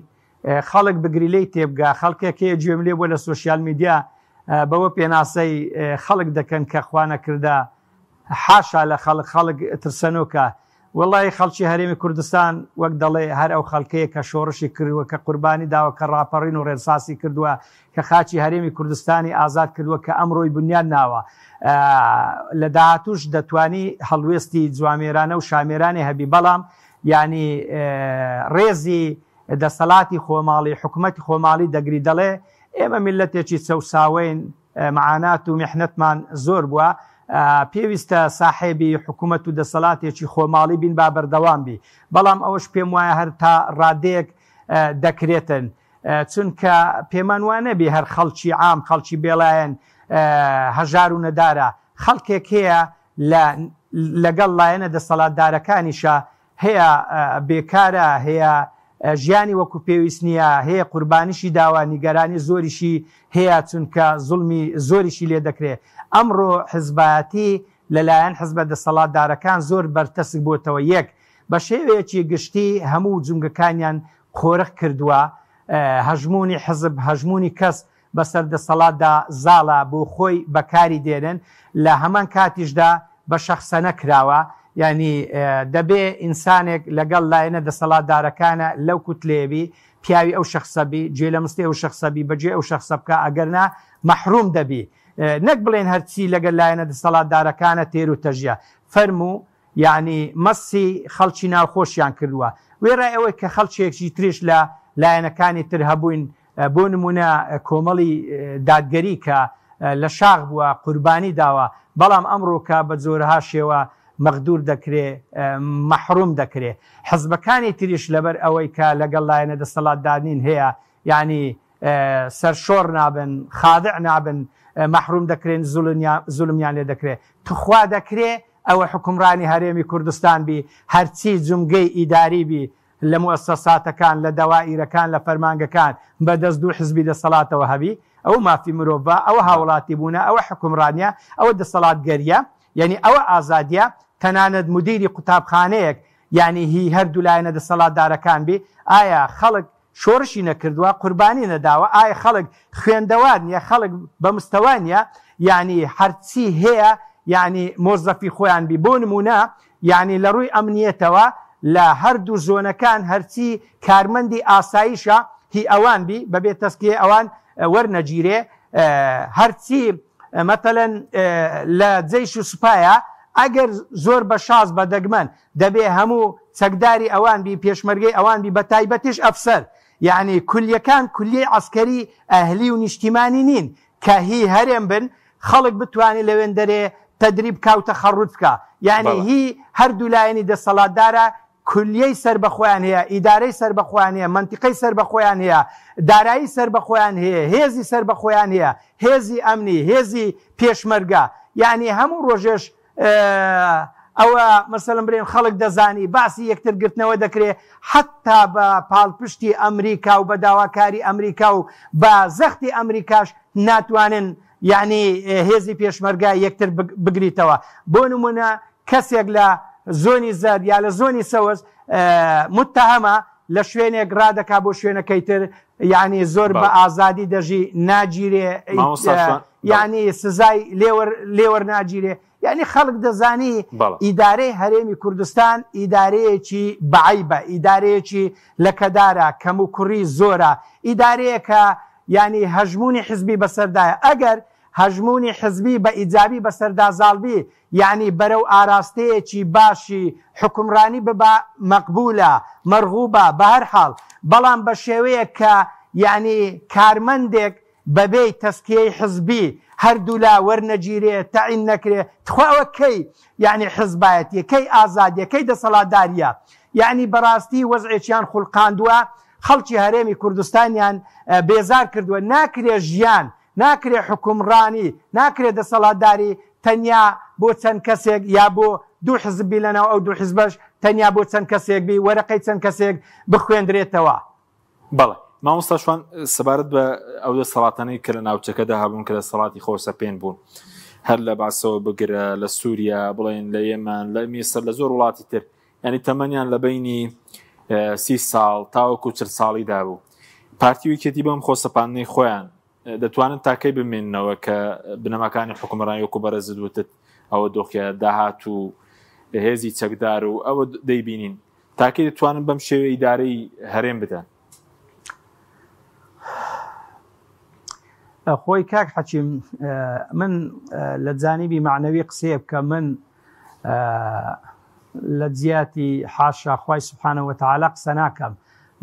خەڵک بگری لێی تێبگا خەڵکێک هەیە گوێم لێ بووە لە سۆشیال میدیا بەوە پێناسەی خەڵک دەکەن کە خوانەکردە حاشا لە خەڵک خەڵک ترسەنۆکە وەڵی خەڵکی هەرێمی کوردستان وەک دەڵێ هەر ئەو خەڵکەیە کە شۆڕشی کردووە کە قوربانی داوە کە ڕاپەڕین و ڕێنساسی کردووە کە خاکی هەرێمی کوردستانی ئازاد کردووە کە ئەمڕۆی بنیاد ناوە لە داهاتوش دەتوانی هەڵوێستی جوامێرانە و شامێرانێ هەبی بەڵام یانی ڕێزی دەسەلاتی خۆماڵی حکومەتی خۆماڵی دەگری دەڵێ ئێمە میللەتێکی چەوساوەین معانات و میحنەتمان زۆر بووە پێویستە ساحێبی حکومەت و دەسەلاتێکی خۆماڵی بین با بەردەوام بی بەڵام ئەوەش پێم وایە هەر تا ڕادەیەک دەکرێتن چونکە پێمان وا نەبی هەر خەڵکی عام خەڵکی بێلایەن هەژار و نەدارە خەڵکێک هەیە لە لەگەڵ لایەنە دەسەڵاتدارەکانیشا هەیە بێکارە، هەیە ژیانی وەکو پێویست نییە، هەیە قوربانیشی داوە، نیگەرانی زۆریشی هەیە چونکە زوڵمی زۆریشی لێ دەکرێ. ئەمڕۆ حزبایەتی لە لایەن حزبە دەسەڵاتدارەکان زۆر بەرتەسک بۆتەوە. یەک، بە شێوەیەکی گشتی هەموو جومگەکانیان قۆرخ کردووە، هەژموونی حزب، هەژموونی کەس بەسەر دەسەڵاتدا زاڵە بۆ خۆی بەکاری دێنن لە هەمان کاتیشدا بە شەخسەنە کراوە یانی دەبێ ئینسانێک لەگەڵ لایەنە دەسەڵاتدارەکانە لەو کوتلەیە بی. پیاوی ئەو شەخسە بی، گوێ لە مستی ئەو شەخسە بی، بەگوێی ئەو شەخسە بکە، ئەگەرنا مەحروم دەبی. نەک بڵێن هەرچی لەگەر لایەنە دەسەڵاتدارەکانە تێر و تەژیە. فەرموو یەعنی مەسی خەڵکی ناوخۆشیان کردووە. وێڕای ئەوەی کە خەڵکێکی تریش لە لایەنەکانی تر هەبووین، بۆ نموونە کۆمەڵی دادگەری کە لە شاخ بووە قوربانی داوە، بەڵام ئەمڕۆکە بە جۆرەها شێوە مەغدور دەکرێ، مەحروم دەکرێ. حزبەکانی تریش لەبەر ئەوەی کە لەگەڵ لایەنە دەسەڵاتدار نین هەیە یەعنی سەرشۆڕ نابن، خادع نابن، مەحروم دەکرێن، زولمیان لێ دەکرێ. تخوا دەکرێ ئەوە حوکمڕانی هەرێمی کوردستان بی، هەرچی جومگەی ئیداری بی لە موئەسەساتەکان، لە دەوائیرەکان، لە فەرمانگەکان بە دەست دوو حزبی دەسەڵاتەوە هەبی، ئەوە مافی مرۆڤە، ئەوە هاوڵاتی بوونە، ئەوە حوکمڕانیە، ئەوە دەسەڵاتگەریە، یەعنی ئەوە ئازادیە، تەنانەت مودیری قوتابخانەیەک یەعنی هی هەردوو لایەنە دەسەڵاتدارەکان بی، ئایا خەڵک شۆرشی نەکردوە، قوربانی نەداوە، ئایا خەڵک خوێندەوار نیە، خەڵک بە مستەوا نیە، یەعنی هەرچی هەیە یەعنی مۆزەفی خۆیان بی، بۆ نمونە یەعنی لە ڕووی ئەمنیەتەوە لە هەردوو زۆنەکان هەرچی کارمەندی ئاسایشە هی ئەوان بی بەبێ تەزکیەی ئەوان وەرنەگیرێ، هەرچی مەتەلەن لە جەیش و سوپایە ئەگەر زۆر بە شاز بە دەگمەن دەبێ هەموو چەکداری ئەوان بی پێشمەرگەی ئەوان بی بە تایبەتیش ئەفسەر یەعنی کولیەکان کولیەی عەسکەری ئەهلی و نیشتیمانی نین کە هی هەرێم بن خەڵک بتوانێ لەوێندەرێ تەدریب کا و تەخەڕوج بکا یەعنی هی هەردوو لایەنی دەسەڵاتدارە کولیەی سەربەخۆیان هەیە، ئیدارەی سەربەخۆیان هەیە، مەنتیقەی سەربەخۆیان هەیە، دارایی سەربەخۆیان هەیە، هێزی سەربەخۆیان هەیە، هێزی ئەمنی، هێزی پێشمەرگە، یەعنی هەموو ڕۆژێش ئەوە مەسەلەن بلێن خەڵک دەزانی باسی یەکتر گرتنەوە دەکرێ حەتتا بە پاڵپشتی ئەمریکا و بە داواکاری ئەمریکا و بە زەختی ئەمریکاش ناتوانن یەعنی هێزی پێشمەرگە یەکتر بگریتەوە بۆ نمونە کەسێک لە زۆنی زەرد یا لە زۆنی سەوز متهەمە لە شوێنێک ڕادەکا بۆ شوێنەکەی تر یعنی زۆر بە ئازادی دەژی ناگیرێ یعنی سزای لێوەر ناگیرێ یعنی خەڵک دەزانی ئیدارەی هەرێمی کوردستان ئیدارەیەکی بەعیبە ئیدارەیەکی لەکەدارە کەم و کوڕی زۆرە ئیدارەیەکە یعنی هەژمونی حزبی بەسەردایە ئەگەر هەژموونی حزبی بە ئیجابی بەسەردا زاڵ بی یانی بەرەو ئاراستەیەکی باشی حوکمڕانی ببا مەقبولە، مەرغوبە، بەهەرحاڵ بەڵام بە شێوەیەک کە یانی کارمەندێک بەبێی تەزکیەی حزبی هەردوولا وەرنەگیرێ تەعین نەکرێ تخوا ئەوە کەی یانی حزبایەتیە کەی ئازادیە کەی دەسەڵاتداریە یانی بەڕاستی وەزعێکیان خولقاندوە خەڵکی هەرێمی کوردستانیان بێزار کردوە ناکرێ ژیان ناکرێ حوکمڕانی، ناکرێ دەسەڵاتداری تەنیا بۆ چەند کەسێک یا بۆ دوو حزب بی لەناو ئەو دوو حزبەش تەنیا بۆ چەند کەسێک بی وەرەقەی چەند کەسێک بخوێندرێتەوە. بەڵێ مامۆستا شوان سەبارەت بە ئەو دەسەڵاتانەی کە لە ناوچەکەدا هەبوون کە دەسەڵاتی خۆسەپێن بوون هەر لە باسەوە بگرە لە سووریا بڵێن لە یەمەن لە میسر لە زۆر وڵاتی تر یانی تەمەنیان لە بەینی سی ساڵ تاوەکو چل ساڵیدا بوو پارتی و یەکێتی بەم خۆسەپاندنەی خۆیان دەتوانن تاکەی بمێننەوە کە بنەماکانی حکومڕانی وەکو بەڕێزت وتت ئەوە دۆخە داهات و هێزی چەکدار و ئەوە دەیبینین تاکەی دەتوانن بەم شێوەیە ئیدارەی هەرێم بدەن؟ خۆی کاک حەکیم من لە جانیبی مەعنەوی قسەیە بکەم من لە جیاتی حاشا خوای سبحانە وتعالی قسە ناکەم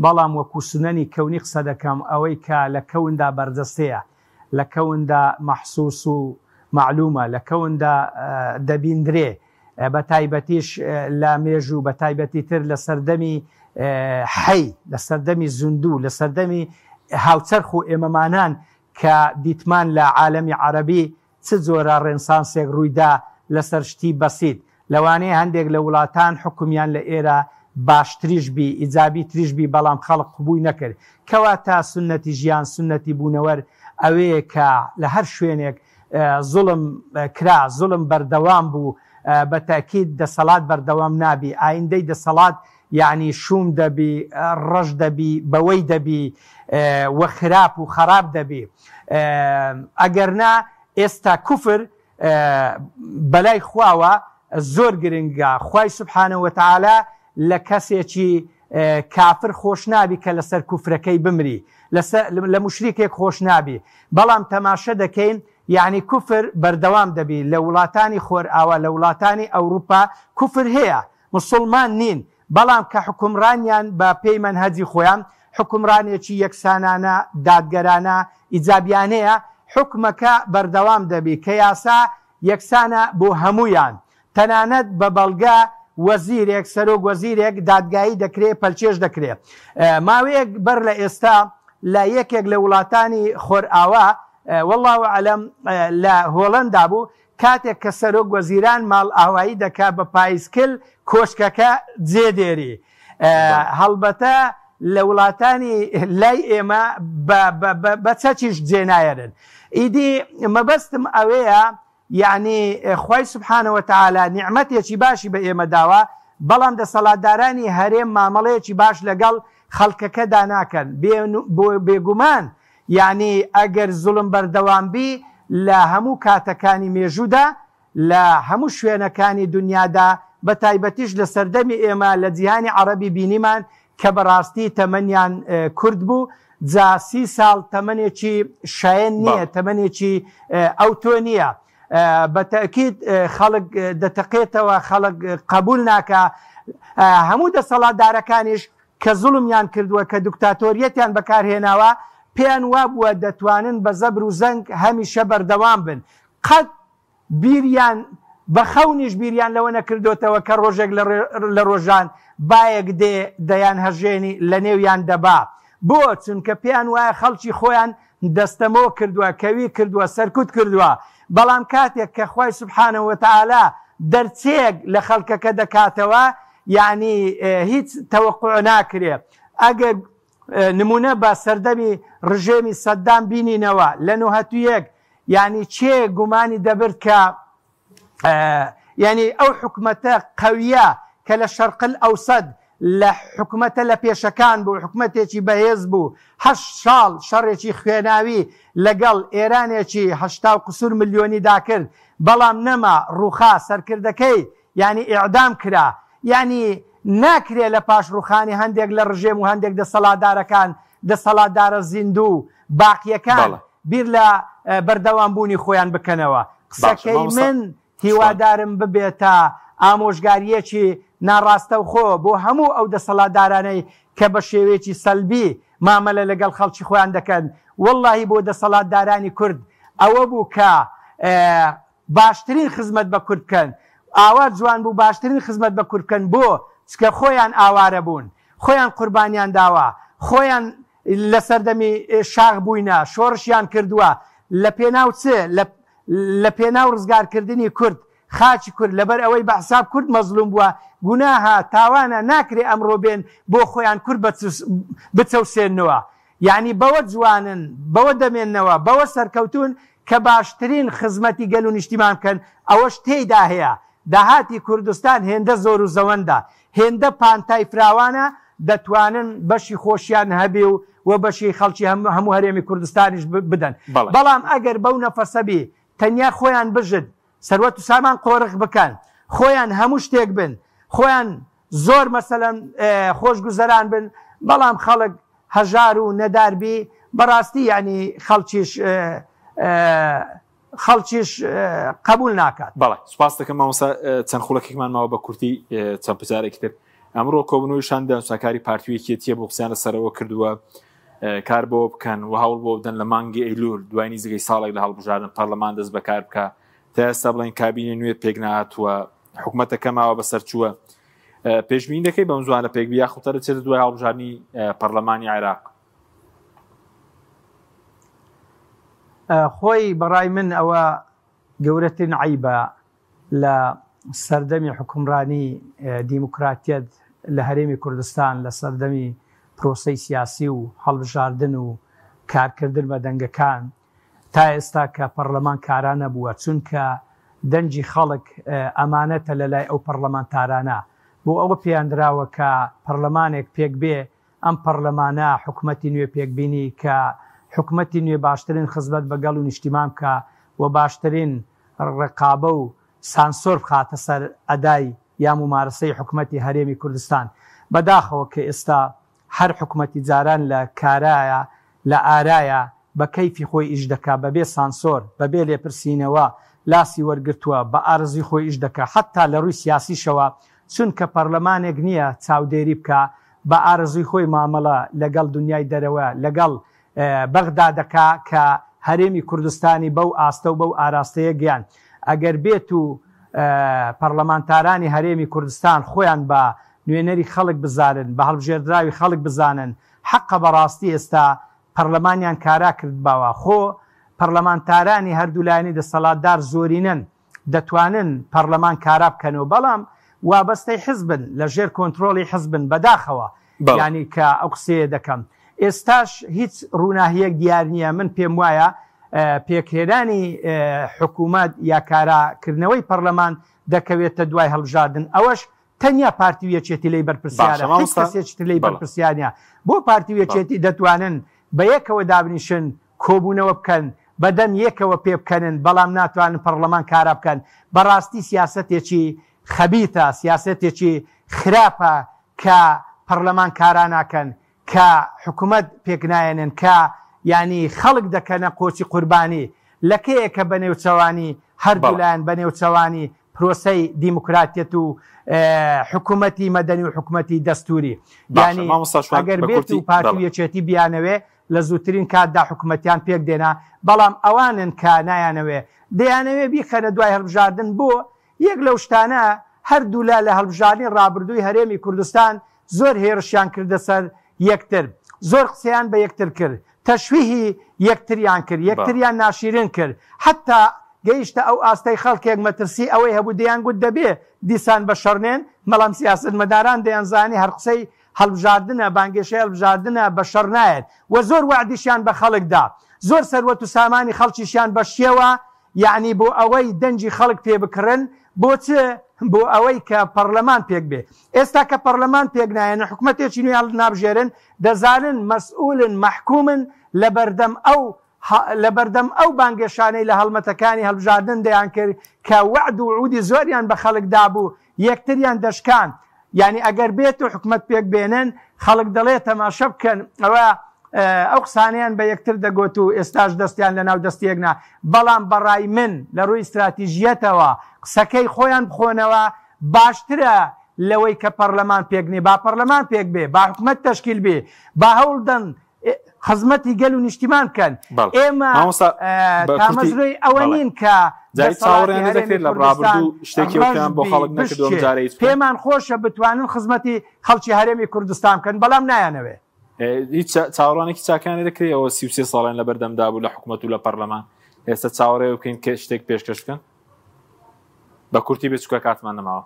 بەڵام وەکو سونەنی کەونی قسە دەکەم ئەوەی کە لە کەوندا بەرجەستەیە لە کەوندا مەحسوس و مەعلومە لە کەوندا دەبیندرێ بە تایبەتیش لە مێژوو بە تایبەتی تر لە سەردەمی حەی لە سەردەمی زیندوو لە سەردەمی هاوچەرخ و ئێمەمانان کە دیتمان لە عالەمی عەرەبی چ جۆرە ڕێنسانسێک ڕوویدا لەسەر شتی بەسیت؟ لەوانەیە هەندێک لە وڵاتان حوکمیان لە ئێرە باشتریش بی، ئیجابی تریش بی بەڵام خەڵک قبوی نەکرد. کەواتە سوننەتی ژیان، سوننەتی بوونەوەر ئەوەیە کە لە هەر شوێنێک زوڵم کرا، زوڵم بەردەوام بوو، بە تەئکید دەسەڵات بەردەوام نابی، ئایندەی دەسەڵات یەعنی شووم دەبی، ڕەش دەبی، بەوەی دەبی و خراپ و خەراپ دەبی. ئەگەرنا ئێستا کوفر بەلای خواوە زۆر گرنگە، خوای سبحانە وتعالی لە کەسێکی. کافر خۆش نابی کە لەسەر کوفرەکەی بمری لەسەر لە موشریکێک خۆش نابی بەڵام تەماشە دەکەین یەعنی کوفر بەردەوام دەبی لە وڵاتانی خۆرئاوا لە وڵاتانی ئەوروپا کوفر هەیە موسوڵمان نین بەڵام کە حوکمڕانیان بە پێی مەنهەجی خۆیان حوکمڕانێکی یەکسانانە دادگەرانە ئیجابیانەیە حوکمەکە بەردەوام دەبی کە یاسا یەکسانە بۆ هەموویان تەنانەت بە بەڵگە وەزیرێک، سەرۆک وەزیرێک دادگایی دەکرێ، پەلکێش دەکرێ. ماوەیەک بەر لە ئێستا لە یەکێک لە وڵاتانی خۆرئاوا، واللە اعلم لە هۆڵەندا بوو، کاتێک کە سەرۆک وەزیران ماڵئاوایی دەکا بە پایسکل کۆشکەکە جێ دێری. هەڵبەتە لە وڵاتانی لای ئێمە بە چەکیش جێ نایەرن. ئیدی مەبەستم ئەوەیە یەعنی خوای سبحانە وتعالی نیعمەتێکی باشی بە ئێمە داوە، بەڵام دەسەڵاتدارانی هەرێم مامەڵەیەکی باش لەگەڵ خەڵکەکەدا ناکەن، بێگومان یەعنی ئەگەر زوڵم بەردەوام بی لە هەموو کاتەکانی مێژوودا لە هەموو شوێنەکانی دونیادا بە تایبەتیش لە سەردەمی ئێمە لە جیهانی عەڕەبی بینیمان کە بەڕاستی تەمەنیان کورت بوو جا سی ساڵ تەمەنێکی شایەن نییە، تەمەنێکی ئەوتۆ نییە. بە تەئکید خەڵک دەتەقێتەوە، خەڵک قەبوول ناکا. هەموو دەسەڵاتدارەکانیش کە زوڵمیان کردووە، کە دکتاتۆریەتیان بەکار هێناوە، پێیان وابووە دەتوانن بە زەبر و زەنگ هەمیشە بەردەوام بن. قەت بیریان بە خەونیش بیریان لەوە نەکردۆتەوە کە ڕۆژێک لە ڕۆژان بایەک دێ دەیانهەژێنی لە نێویان دەبا. بۆ؟ چونکە پێیان وایە خەڵکی خۆیان دەستەمۆ کردوە، کەوی کردوە، سەرکوت کردوە. بەڵام کاتێک کە خوای سبحانە وتعالی دەرچەیەک لە خەڵکەکە دەکاتەوە یەعنی هیچ تەوەقوع ناکرێ. ئەگەر نمونە بە سەردەمی ڕژێمی سەدام بینینەوە لە 91 یانی کێ گومانی دەبرد کە یانی ئەو حکومەتە قەویە کە لە شەرقل ئەوسەد لە حکومەتە لە پێشەکان بوو حکومەتێکی بەهێز بوو هەشت ساڵ شەڕێکی خوێناوی لەگەڵ ئێرانێکی هەشتا و قسور ملیۆنی داکرد بەڵام نەما ڕوخا سەرکردەکەی یانی ئیعدام کرا یانی ناکرێ لە پاش ڕوخانی هەندێک لە ڕژێم و هەندێک دەسەڵاتدارەکان دەسەڵاتدارە زیندوو و باقیەکان بەڵێ. بیر لە بەردەوام بوونی خۆیان بکەنەوە. باشە قسەکەی مامۆستا من سوپاس. هیوادارم ببێتە ئامۆژگارییەکی ناڕاستەوخۆ بۆ هەموو ئەو دەسەڵاتدارانەی کە بە شێوەیەکی سەلبی مامەلە لەگەڵ خەڵکی خۆیان دەکەن. وەڵڵاهی بۆ دەسەڵاتدارانی کورد ئەوە بوو کە باشترین خزمەت بە کورد بکەن ئاوا جوان بوو باشترین خزمەت بە کورد بکەن بۆ؟ چکە خۆیان ئاوارە بوون خۆیان قوربانیان داوە خۆیان لە سەردەمی شاخ بووینە شۆڕشیان کردووە لە پێناو چ لە لە پێناو ڕزگارکردنی کورد خاکی کورد لەبەر ئەوەی بە حساب کورد مەزلوم بووە گوناهە تاوانە ناکرێ ئەمڕۆ بێن بۆ خۆیان کورد بچەوسێننەوە یانی بەوە جوانن، بەوە دەمێننەوە، بەوە سەرکەوتوون کە باشترین خزمەتی گەل و نیشتیمان بکەن، ئەوەش تێیدا هەیە داهاتی کوردستان هێندە زۆر و زەوەندە، هێندە پانتای فراوانە دەتوانن بەشی خۆشیان هەبێ و و بەشی خەڵکی هەموو هەرێمی کوردستانیش بدەن. بەڵێ. بەڵام ئەگەر بەو نەفەسە بی تەنیا خۆیان بژن، سەروەت و سامان قۆرخ بکەن، خۆیان هەموو شتێک بن، خۆیان زۆر مەسەلەن خۆشگوزەران بن بەڵام خەڵک هەژار و نەدار بی بەڕاستی یانی خەڵکیش خەڵکیش قبول ناکات. بەڵێ سوپاست دەکەم مامۆستا چەند خولەکێکمان ماوە بە کورتی چەند پرسیارێکی تر ئەمڕۆ کۆبوونەوەی شاندی دانوستانکاری پارتی و یەکێتیە بۆ قسەیان لەسەرەوە کردووە کار بۆ بکەن و هەوڵ بۆ بدەن لە مانگی ئەیلول دوای نزیکەی ساڵێک لە هەڵبژاردن پەرلەمان دەست بەکار بکە تا ئێستا بڵێن کابینە نوێ پێک نەهاتووە حکومەتەکە ماوە بەسەر چووە پێشبینی دەکەی بەم زوانە پێک بی یاخود دەچێتە دوای هەڵبژاردنی پەرلەمانی عێراق؟ خۆی بەڕای من ئەوە گەورەترین عەیبە لە سەردەمی حوکمڕانی دیموکراتیەت لە هەرێمی کوردستان لە سەردەمی پرۆسەی سیاسی و هەڵبژاردن و کارکردن بە دەنگەکان تا ئێستا کە پەڕلەمان کارا نەبووە چونکە دەنگی خەڵک ئەمانەتە لە لای ئەو پەڕلەمانتارانە بۆ ئەوە پێیان دراوە کە پەڕلەمانێک پێک بێ ئەم پەڕلەمانە حکومەتی نوێ پێک بینی کە حکومەتی نوێ باشترین خزمەت بە گەڵ و نیشتیمان بکا و باشترین ڕقابە و سانسۆر بخاتە سەر ئەدای یا مومارەسەی حکومەتی هەرێمی کوردستان. بەداخەوە کە ئێستا هەر حکومەتی جاران لە کارایە، لە ئارایە، بە کەیفی خۆی ئیش دەکا، بە بێ سانسۆر، بە بێ لێپرسینەوە لاسی وەرگرتووە، بە ئارەزووی خۆی ئیش دەکا، حەتتا لە ڕووی سیاسیشەوە چونکە پەڕلەمانێک نییە چاودێری بکا، بە ئارەزووی خۆی مامەڵە لەگەڵ دونیای دەرەوە، لەگەڵ بەغدا دەکا کە هەرێمی کوردستانی بەو ئاستە و بەو ئاراستەیە گەیاند. ئەگەر بێت و پەڕلەمانتارانی هەرێمی کوردستان خۆیان بە نوێنەری خەڵک بزانن، بە هەڵبژێردراوی خەڵک بزانن، حەقە بەڕاستی ئێستا پەڕلەمانیان کارا کردباوە. خۆ پەڕلەمانتارانی هەردوو لایەنی دەسەڵاتدار زۆرینەن، دەتوانن پەڕلەمان کارا بکەنەوە، بەڵام وابەستەی حزبن، لە ژێر کۆنترۆڵی حزبن، بەداخەوە یانی کە ئەو قسەیە دەکەم. ئێستاش هیچ ڕووناهییەک دیار نییە، من پێم وایە پێکهێنانی حکوومەت یا کارا کردنەوەی پەڕلەمان دەکەوێتە دوای هەڵبژاردن، ئەوەش تەنیا پارتی و یەکێتی لێی بەرپرسیارە، هیچ کەسێکی تر لێی بەرپرسیار نییە. بۆ پارتی و یەکێتی دەتوانن بە یەکەوە دابنیشن، کۆبوونەوە بکەن، بە دەم یەکەوە پێ بکەنن، بەڵام ناتوانن پەڕڵەمان کارا بکەن. بەڕاستی سیاسەتێکی خەبیثە، سیاسەتێکی خراپە کە پەڕلەمان کارا ناکەن، کە حکومەت پێکنایەنن، کە یانی خەڵک دەکەنە قۆچی قوربانی. لەکەیە کە بەنێوچەوانی هەردوو لایەن بەنێوچەوانی پرۆسەی دیموکراتیەت و حکومەتی مەدەنی و حکومەتی دەستوری. یانی ئەگەر بێت و پارتی و یەکێتی بیانەوێ لە زووترین کاتدا حکومەتیان پێک دێنا، بەڵام ئەوانن کە نایانەوێ، دەیانەوێ بیخەنە دوای هەڵبژاردن. بۆ یەک لەو شتانە هەردوولا لە هەڵبژاردنی ڕابردووی هەرێمی کوردستان زۆر هێرشیان کردە سەر یەکتر، زۆر قسەیان بە یەکتر کرد، تەشویهی یەکتریان کرد، یەکتریان ناشیرن کرد، حەتتا گەیشتە ئەو ئاستەی خەڵکێک مەترسی ئەوەی هەبوو دەیانگوت دەبێ دیسان بەشەڕنێن، بەڵام سیاسەتمەداران دەیانزانی هەر قسەی هەڵبژاردنە، بانگێشەی هەڵبژاردنە بەشەڕ نایەت و زۆر وەعدیشیان بە خەڵک دا، زۆر سەروەت و سامانی خەڵکیشیان بەشیەوە، یەعنی بۆ ئەوەی دەنگی خەڵک پێ بکڕن، بۆ چ؟ بۆ ئەوەی کە پەڕلەمان پێک بێ. ئێستا کە پەڕلەمان پێک نایەنن، حکومەتێکی نوێ هەڵنابژێرن، دەزانن مەسئولن، مەحکومن لە بەردەم ئەو لە بەردەم ئەو بانگێشانەی لە هەڵمەتەکانی هەڵبژاردن دەیانکرد کە وەعد و وعودی زۆریان بە خەڵک دابوو، یەکتریان دەشکاند. یانی ئەگەر بێت و حکومەت پێک بێنن، خەڵک دەڵێ تەماشا بکەن ئەوە ئەو قسانەیان بە یەکتر دەگۆت و ئێستاش دەستیان لە ناو دەستی یەک نا. بەڵام بە ڕای من لە ڕووی ستراتیژییەتەوە قسەکەی خۆیان بخۆنەوە باشترە لەوەی کە پەڕلەمان پێک نێ. با پەڕلەمان پێک بێ، با حکومەت تەشکیل بێ، با هەوڵ دەن خزمەتی گەل و نیشتیمان بکەن. ئێمە تامەزرۆی ئەوە نین کە دەسەڵاتی هەرێمی کوردستان ڕەش بی بشکێ. پێمان خۆشە بتوانن خزمەتی خەڵکی هەرێمی کوردستان بکەن، بەڵام نایانەوێ. هیچ چاوەڕوانێکی چاکیان لێ دەکرێ؟ ئەوە 33 ساڵیان لە بەردەمدا بوو لە حکومەت و لە پەرلەمان، ئێستا چاوەڕێ بکەین کە شتێک پێشکەش بکەن؟ بە کورتی بێ چونکە کاتمان نەماوە.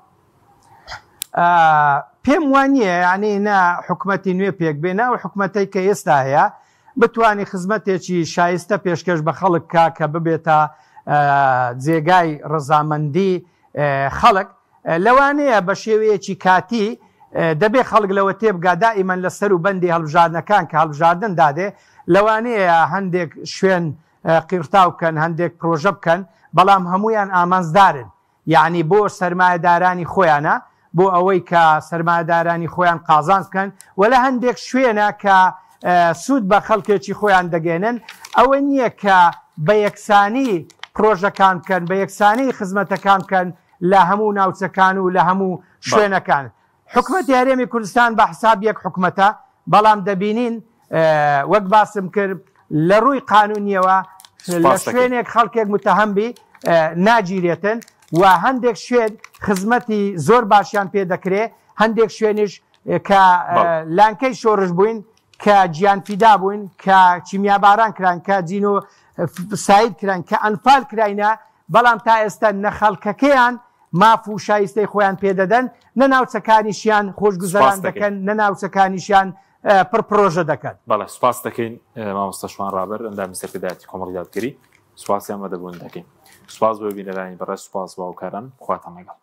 پێم وا نییە یانی نە حکومەتی نوێ پێک بێ نە ئەو حکومەتەی کە ئێستا هەیە بتوانی خزمەتێکی شایستە پێشکەش بە خەڵک کا کە ببێتە جێگای ڕەزامەندی خەڵک. لەوانەیە بە شێوەیەکی کاتی دەبێ خەڵک لەوە تێبگا دائیمەن لە سەر و بەندی هەڵبژاردنەکان کە هەڵبژاردن دادێ لەوانەیە هەندێک شوێن قیڕتاو بکەن هەندێک پرۆژە بکەن بەڵام هەموویان ئامانجدارن یەعنی بۆ سەرمایەدارانی خۆیانە بۆ ئەوەی کە سەرمایەدارانی خۆیان قازانج بکەن و لە هەندێک شوێنە کە سوود بە خەڵکێکی خۆیان دەگەێنن ئەوە نییە کە بە یەکسانی پرۆژەکان بکەن بە یەکسانی خزمەتەکان بکەن لە هەموو ناوچەکان و لە هەموو شوێنەکان. حکومەتی هەرێمی کوردستان بە حساب یەک حکومەتە، بەڵام دەبینین وەک باسم کرد لە ڕووی قانونیەوە لە شوێنێک خەڵکێک متهم بی ناگیرێتن و هەندێک شوێن خزمەتی زۆر باشیان پێ دەکرێ، هەندێک شوێنیش کە لانکەی شۆرش بووین کە گیانفیدا بووین کە کیمیاباران کران کە جینۆ ساید کران کە ئەنفال کراینە بەڵام تا ئێستا نە خەڵکەکەیان ماف و شایستەی خۆیان پێ دەدەن، نە ناوچەکانیشیان خۆشگوزەران دەکەن، نە ناوچەکانیشیان پڕ پڕۆژە دەکەن. بەڵێ سوپاست دەکەین مامۆستا شوان ڕابەر ئەندامی سەرکردایەتی کۆمەڵی دادگەری، سوپاسی ئامادەبوون دەکەین. سوپاس بۆ بینەرانی بەڕێز، سوپاس بۆ هاوکاران، خواتان لەگەڵ.